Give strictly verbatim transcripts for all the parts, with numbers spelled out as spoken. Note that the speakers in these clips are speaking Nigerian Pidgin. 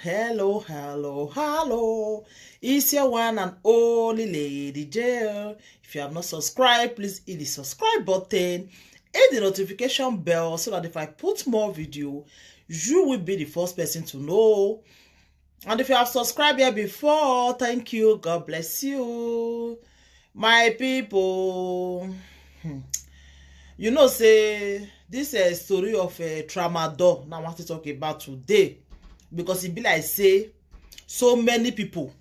Hello, hello, hello. It's your one and only Lady J. If you have not subscribed, please hit the subscribe button, hit the notification bell so that if I put more video, you will be the first person to know. And if you have subscribed here before, thank you. God bless you. My people, hmm, you know say this uh, story of uh, tramadol now I want to talk about today, because e be like say so many people,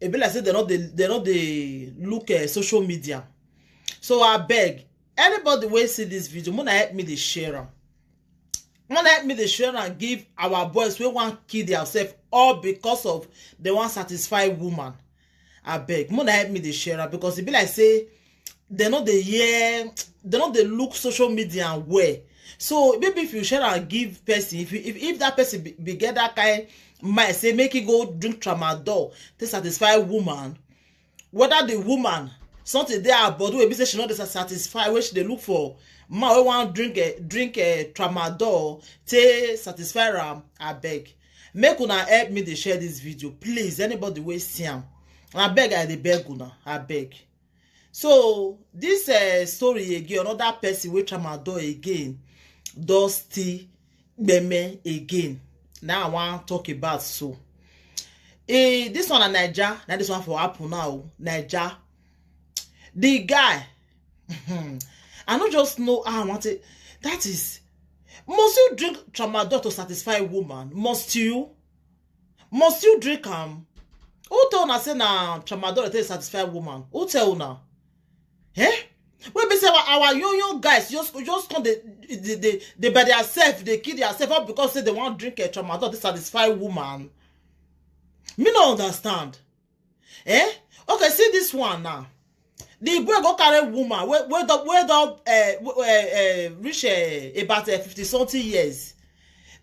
e be like say they no dey they no dey look uh, social media. So I beg anybody wey see this video, una help me dey share am. Una help me dey share am give our boys wey wan kill theirself all because of they wan satisfy woman. I beg, una help me dey share am because e be like say they no dey hear, they no dey look social media well. So maybe if you share am give person, if you, if, if that person be, be get that kind mind say make e go drink tramadol to satisfy woman, whether the woman something dey her body wey be say she no dey satisfy, wey she dey look for man wey wan drink eh, drink eh, tramadol take satisfy am. I beg, make una help me dey share this video, please. Anybody wey see am, I beg, I dey beg una, I beg. So this uh, story again, another person wey tramadol again, don still gbeme again. Now I wan talk about so. Eh, this one na Naija, na this one for happen now. Naija, the guy, I no just know how I want it. That is, must you drink tramadol to satisfy woman? Must you? Must you drink am? Who tell una say na tramadol dey take satisfy woman? Who tell una? Eh? Wey be say our, our young young guys just just come dey dey dey dey by theirself dey kill theirself all because say they wan drink a tramadol to satisfy woman. Me no understand. Eh? Okay, see this one now. The boy go carry woman wey wey don wey don uh, uh, uh, reach uh, about uh, fifty something years.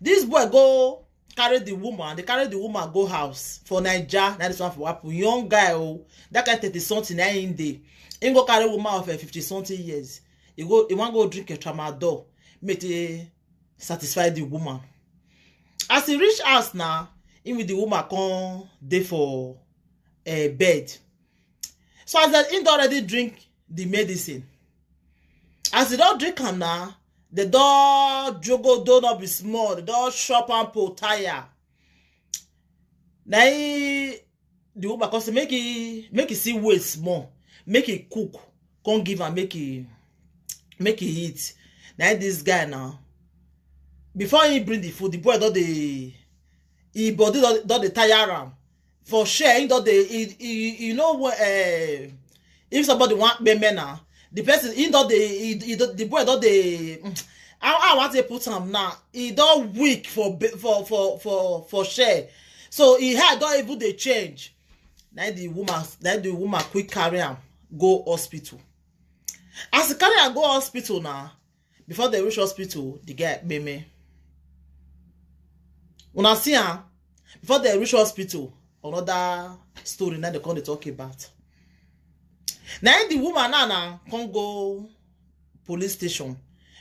This boy go carry the woman, they carry the woman go house for Naija. Now this one for happen. Young guy, oh, that kind thirty something, na him dey. Him go carry woman of uh, fifty something years. He go, he wan go drink a tramadol, make they satisfy the woman. As he reach house now, him with the woman come dey for uh, bed. So as that him don already drink the medicine, as he don drink am now, the don jogodo no be small, the don chop am po tire. Na he the woman come say make he make he see wait small, make he cook, come give am make he make he eat. Na this guy now, before he bring the food, the boy don dey he body don don dey tire am for share. He don dey he he he know what uh, if somebody want payment now, the person he don dey he, he don- the boy don dey mm, how how I want to put am now, he don weak for be- for for for for share, so he head don even dey change. Na the woman na the woman quick carry am go hospital. As he carry am go hospital now, before they reach hospital, the guy pay me. Una see am, before they reach hospital, another story now they come dey talk about. Now the woman now now come go police station,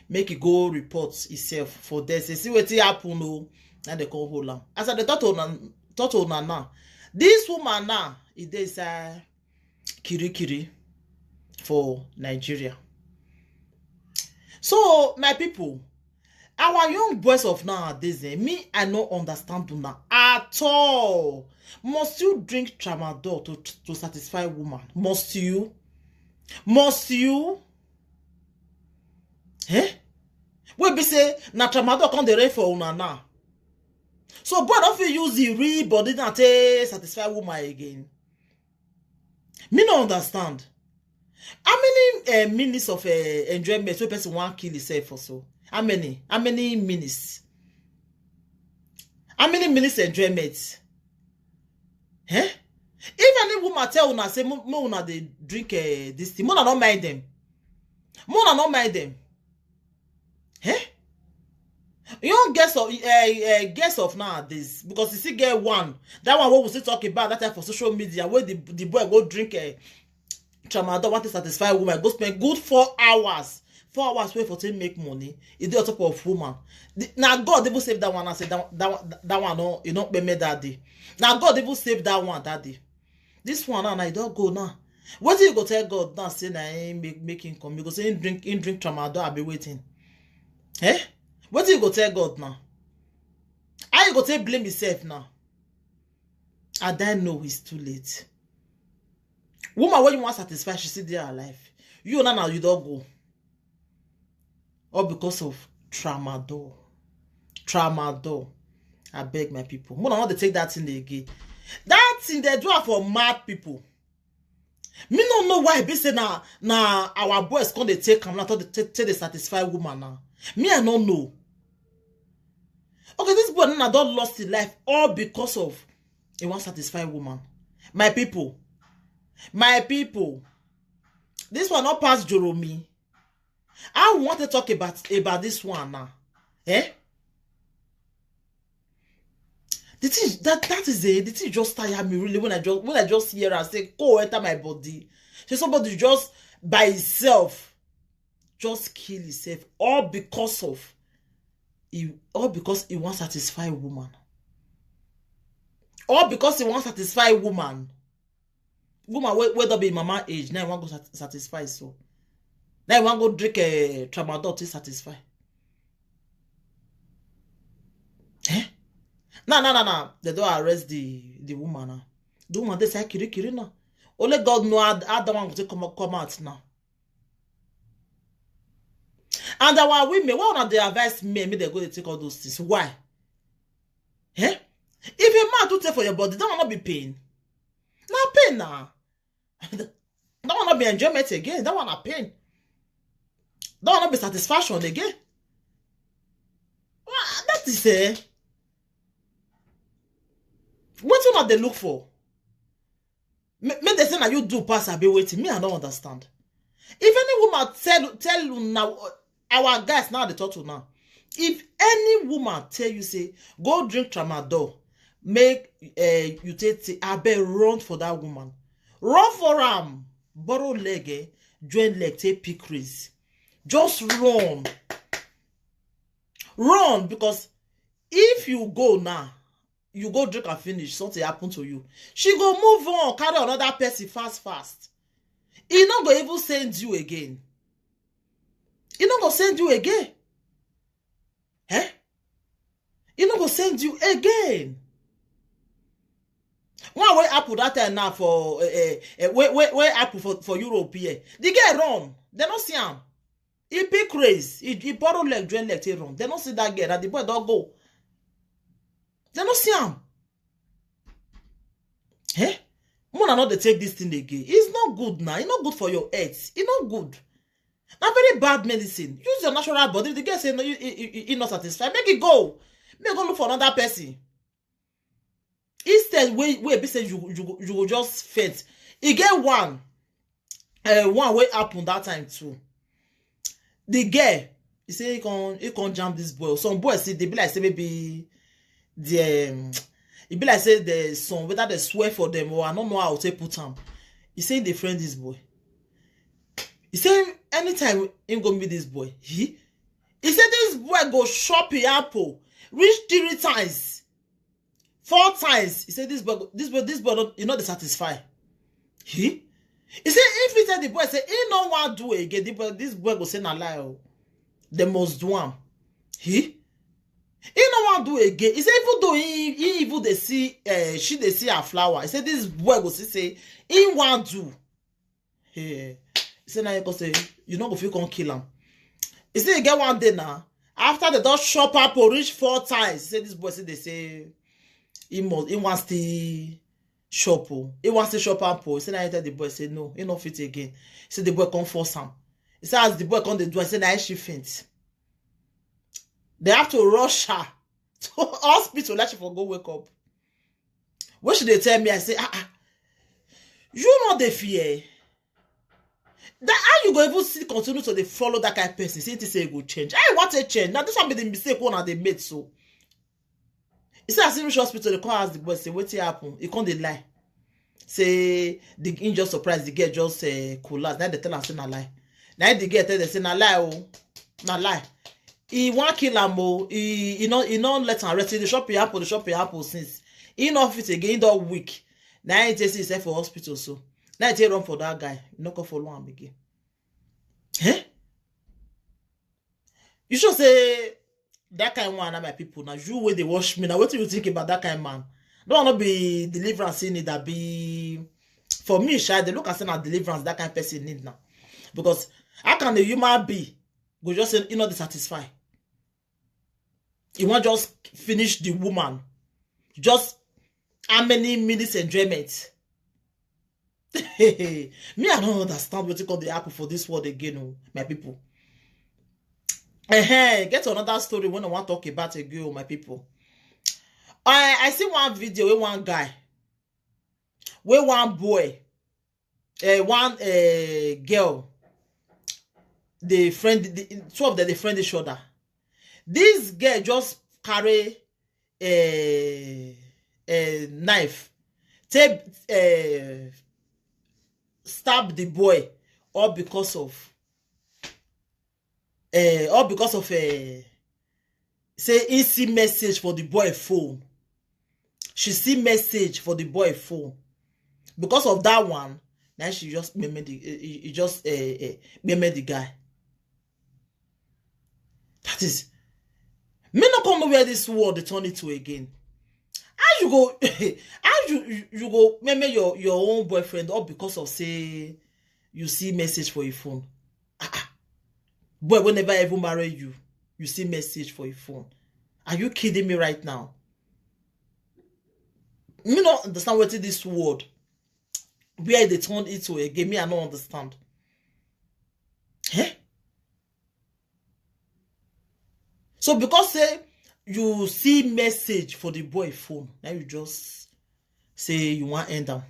make e go report himself for there. Say see wetin happen o. Now they come hold am. As I dey talk to una talk to una now, this woman now e dey inside kirikiri for Nigeria. So my people, our young boys of nowadays, eh, me I no understand una at all. Must you drink tramadol to to satisfy woman? Must you? Must you? Eh? Wey be say na tramadol come dey rain for una now. So boy don fit use the real body now take satisfy woman again. Me no understand. How many uh, minutes of uh, enjoyment wey person wan kill himself for so? How many? How many minutes? How many minutes enjoyment? Eh? If any woman tell una say mo mo una dey drink uh, this thing, mo una no mind them. Mo una no mind them. Eh? Young girls of uh, uh, girls of nowadays, because you still get one that one wey we still talk about that time for social media wey the the boy go drink uh, tramadol want to satisfy woman, go spend good four hours four hours wey for take make money, e dey on top of woman. The- na God even save that one and say that, that, one- that one no, e no pay me that day. Na God even save that one that day. This one now, now e don go now. Wetin you go tell God now? Say na him make, make him come. You go say him drink, him drink tramadol, I be waiting. Eh? Wetin you go tell God now? How you go take blame yourself now? I don't know, it's too late. Woman, when you want satisfy, she still dey alive. You now, now you don't go. All because of tramadol. Tramadol. I beg my people. Mona want to take that thing again. That thing they do am for mad people. Me no know why be say na na our boys come dey take am now to take take dey satisfy woman now. Me I no know. Okay, this boy now don lost his life all because of he wan satisfy woman. My people, my people, this one no pass Joromi. I want to talk about about this one now. Eh? The thing that that is a the thing just tire me really when I just when I just hear and say go enter my body. So somebody just by himself just kill himself all because of he all because he wants satisfy a woman. All because he wants satisfy a woman. Woman wey wey don be mama age now he wan go sat- satisfy so. Now he wan go drink uh, tramadol to satisfy. Eh? Now, now, now, now, they don't arrest the the woman now. The woman they say kiri kiri now. Only God know how, how that one go take come, come out now. And our women, why una dey advise men make they go dey take all those things? Why? Eh? If a man do take for your body, that will not be pain. Na pain na. That will not be enjoyment again. That one na pain. That will not be satisfaction again. Well, that is eh. What you they look for? Make make they say na you do pass I be waiting. Me I don't understand. If any woman tell tell you now, our guys now they talk to now. If any woman tell you say go drink tramadol, make uh, you take tea, I bet run for that woman. Run for am. Borrow leg, eh? Join leg, take pick race. Just run. Run because if you go now, you go drink and finish, something happen to you. She go move on, carry another person fast fast. He no go even send you again. He no go send you again. Eh? He no go send you again. One way apple that time now for uh, uh, uh, way, way, way apple for, for Europe here. The girl run. They no see him. He pick race. He, he borrow leg, join leg, take run. They no see that girl. That the boy don't go. They no see him. Eh? Mona not they take this thing again. It's not good now. It's not good for your health. It's not good. Not very bad medicine. Use your natural body. If the girl say no, you, you, you, you not satisfied. Make it go. Make go look for another person. Instead, we we be say you you you go just faint. E get one, uh, one way happen that time too. The girl, he say he can he can jam this boy. Some boys see they be like say maybe the um, it be like say the son whether they swear for them or I don't know how to put him. He say they friend this boy. He say anytime him go meet this boy, he he say this boy go shop him apple reach three times, four times. He say this boy, this boy, this boy, not, you know, they satisfy. He he say if he tell the boy say he no want do again, the boy, this boy go say na lie. Oh. They must do am. He he no want do again. He say even though he he even they see uh, she they see her flower. He say this boy go see say he want do. Hey. He say now you go say you know if you can kill him. He say you get one day now. After the dog shop up or reach four times, he say this boy say they say he must he wants the shop. Oh. He wants the shop up. Oh. He say now you tell the boy say no, he not fit again. He say the boy can't force him. He say as the boy can't do, I say now she faint. They have to rush her to hospital. Let she for go wake up. What should they tell me? I say ah, ah. You know the fear. That how you go even see continue to dey follow that kind of person say this say go change. I want to change. Now this one be the mistake one they made so. He said as he reach hospital, they come ask the boy say wetin happen. He come dey lie. Say the him just surprise the girl just uh, collapse. Now they tell am say na lie. Na the girl tell dem say na lie o, na lie. He wan kill am o. He he no he no let am rest. The shopping happen, the shopping happen since. He no fit again. He don weak. Na him take see himself for hospital so. Na him take run for that guy. He no come follow am again. Eh? You sure say that kind one na my people? Now you wey dey watch me now, wetin you think about that kind man? Don't wanna be deliverance in it that be for me, shy. They look as na deliverance that kind person need now, because how can a human be go just say you not satisfy? You want just finish the woman, just how many minutes enjoyment? Me, I don't understand what you call the apple for this world again, oh, my people. Eh, get another story when I want to talk about again, oh, my people. I I see one video with one guy, with one boy, uh, one uh, girl. They friend, the, two of them they friend each other. This girl just carry a a knife, take uh, stab the boy, all because of uh, all because of uh, say he see message for the boy phone. She see message for the boy phone. Because of that one, now she just meme the he, he just uh, uh, meme the guy. That is, me not come know where this world they turn it to again. How you go? How you you- you go meme your your own boyfriend all because of say you see message for your phone? Ah, ah. Boy will never even marry you. You see message for your phone. Are you kidding me right now? Me not understand what this world where they turn it to again. Me I don't understand. Eh? So because say you see message for the boy phone, now you just say you want end them.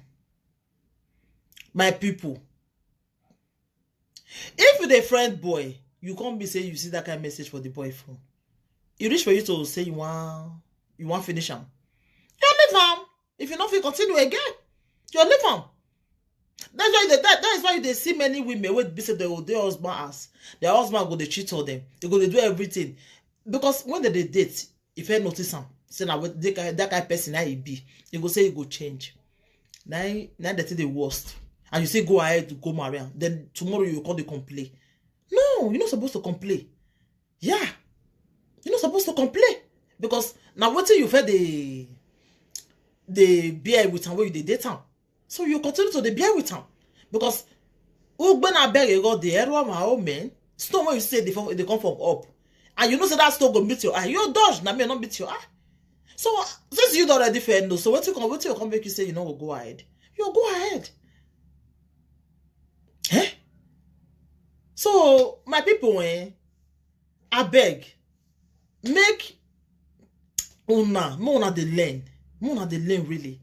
My people, if you the friend boy, you can't be say you see that kind of message for the boy phone. It reach for you to say you want you want finish him. You leave him. If you not feel continue again, you leave him. That's why they, that, that is why they see many women with be say they will their husband ass. Their husband go they cheat on them. They go they do everything. Because when they, they date, if I notice him, say now that kind that kind person I be, you go say you go change. Now now that is the worst. And you say go ahead to go marry him. Then tomorrow you call the complain. No, you're not supposed to complain. Yeah. You're not supposed to complain. Because now what you feel the the bear with him where you dey date him. So you continue to the bear with him. Because Ugbe na beg God the error my own man. Stone when you say they, fall- they come from up. And you know say that stone go meet your eye. You dodge, na me not meet your eye. So since you don't already fair no, so what you come what you come make you say you know go ahead. You go ahead. Eh? So my people, eh, I beg, make una, make una dey learn, make una dey learn really.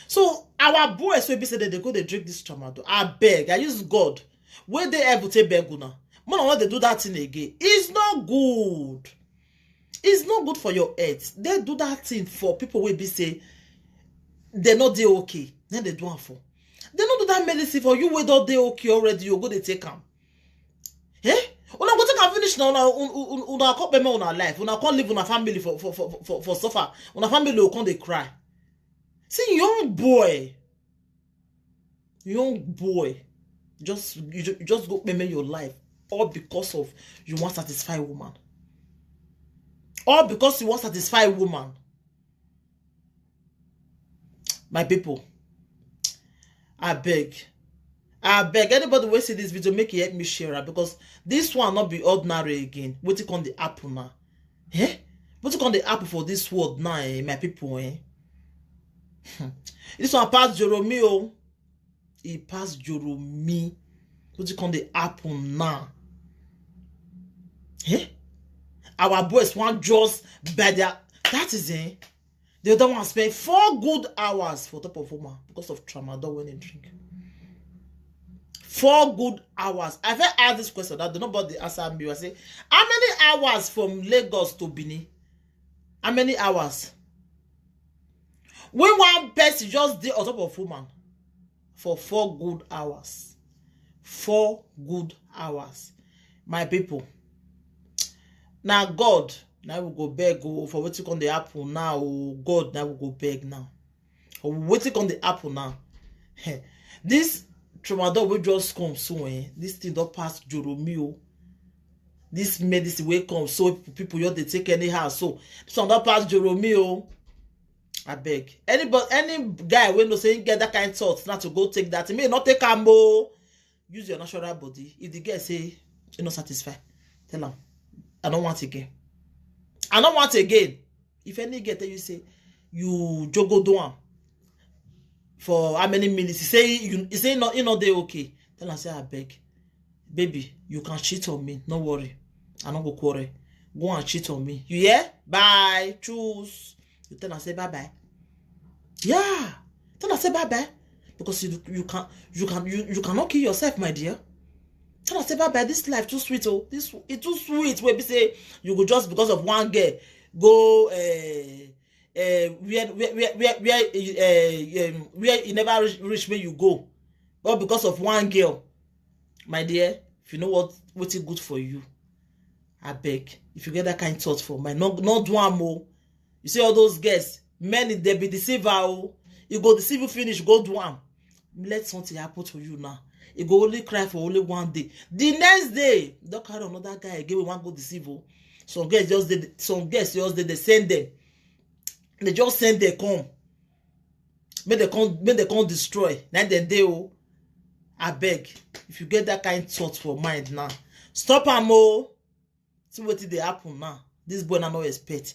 So our boys wey be say dem dey go dey drink this tramadol, I beg, I use God wey dey heaven take beg una, make una no dey do that thing again. It's not good. It's not good for your health. They do that thing for people wey be say they no dey okay. Then they do am for. They no do that medicine for you wey don dey okay already. You go dey take am. Eh? Una go take am finish now. Una una una come pay me una life. Una come live una family for for for for, for suffer. Una family will come dey cry. See young boy, young boy, just you ju- just go pay me your life all because of you want satisfy woman. All because you want satisfy woman. My people, I beg, I beg anybody wey see this video make you help me share am because this one not be ordinary again. Wetin come dey happen now? Eh? Wetin come dey happen for this world now, eh, my people? Eh? Hmm. This one pass Joromi o. E pass Joromi. Wetin come dey happen now? Eh? Our boys want just by their that is eh. The other one spend four good hours for top of woman because of tramadol when he drink. Four good hours. I first ask this question that nobody answer me. I say, how many hours from Lagos to Benin? How many hours? When one person just dey on top of woman for four good hours. Four good hours. My people, na God na we go beg o for wetin come dey happen now o. God na we go beg now. Or wetin come dey happen now? This tramadol wey just come so, eh, this thing don pass Joromi o. This medicine wey come so, people just dey take anyhow so. This one don pass Joromi o. Abeg, anybody, any guy wey know say he get that kind thought now to go take that, make he no take am o. Use your natural body. If the girl say he no satisfy, tell am, "I no want again. I no want again." If any girl tell you say you jogo do am for how many minutes, he say you, he say no, he no dey okay, tell am say, "Abeg, baby, you can cheat on me, no worry, I no go quarrel. Go and cheat on me. You hear? Bye. Choose." You tell am say bye bye. Yeah. Tell am say bye bye. Because you, you can, you can, you, you cannot kill yourself, my dear. Tell am say bye bye. This life too sweet o. This, it too sweet wey be say you go just because of one girl go, eh, eh, where, where, where, where, where, eh, um, where you never reach, reach where you go, all because of one girl. My dear, if you know what, wetin good for you, abeg, if you get that kind thought for mind, no, no do am o. You see all those girls, many dey be deceiver o. E go deceive you finish, go do am. Let something happen to you now. E go only cry for only one day. The next day, don carry another guy again wey wan go deceive o. Some girls just dey, some girls just dey, dey send them. They just send them come. Make they come, make they come destroy. Na dem dey o. Abeg, if you get that kind thought for mind now, stop am o. See wetin dey happen now. This boy na no expect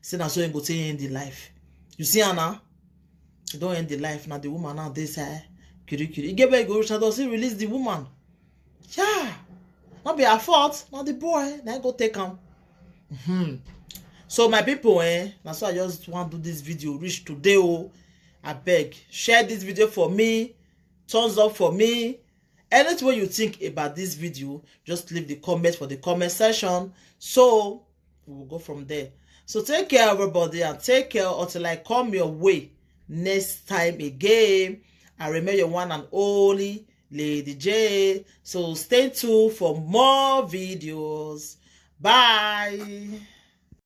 say na so he go take end the life. You see am now? He don end the life now. The woman now dey say kirikiri. E get where he go reach out, say release the woman. Yeah, no be her fault. Na the boy na go take am. Hmm. So my people, eh, na so I just wan do this video reach today o. Abeg, share this video for me. Thumbs up for me. Anything wey you think about this video, just leave the comment for the comment section. So we will go from there. So take care, everybody, and take care until I come your way next time again. I remain your one and only Lady J. So stay tuned for more videos. Bye.